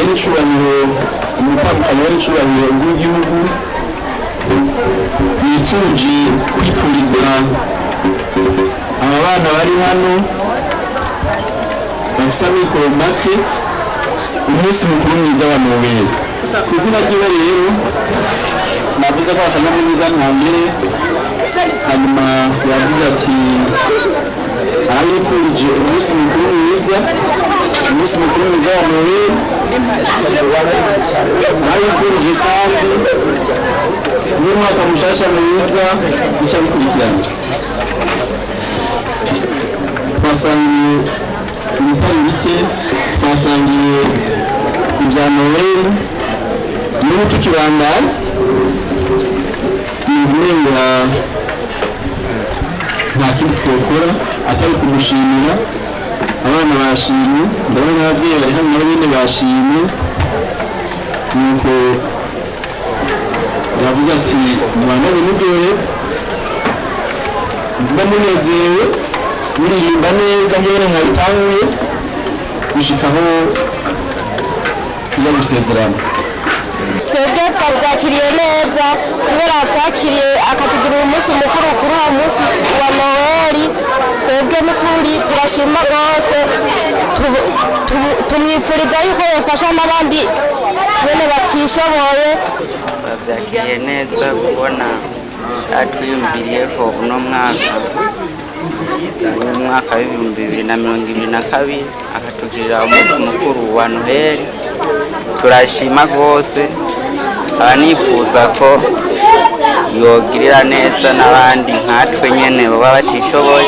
Nyenicubahiro umutambukanyi w'icubahiro w'igihugu yipfuje kwipfuriza aba bana bari hano bafise amikoro make umunsi mukuru mwiza wa Noel. Ku izina ryiwe rero, navuze ko akanyamuneza ntangere. Hanyuma yavuze ati arabipfurije umunsi mukuru mwiza, umunsi mukuru mwiza wa Noel. Arabipfurije kandi n'umwaka mushasha mwiza bica bikurikirana. Twasangiye ibitari bike, twasangiye ibya Noel, n'ubu tukibandanya. Umenga nta kindi twokora atari kumushimira. Abana bashimye, ndabona n'ababyeyi bari hano nabo nyene bashimye. Nuko yavuze ati mubandanye muryohewe, mube munezerewe, muririmba neza nkene mwabitanguye gushika aho tuza gusezerana. Twebwe twabyakiriye neza kubera twakiriye akatugira umunsi mukuru kuri uwo munsi wa Noweli. Twebwe n'ukuri turashima rwose. Tumwifuriza yuko yafasha n'abandi bene batishoboye. Babyakiriye neza kubona atwiyumviriyeho uno mwaka, uyu mwaka w'2022, akatugirira umunsi mukuru wa Noheli. Turashima rwose. Nkaba nifuza ko yogirira neza n'abandi nkatwe nyene baba batishoboye.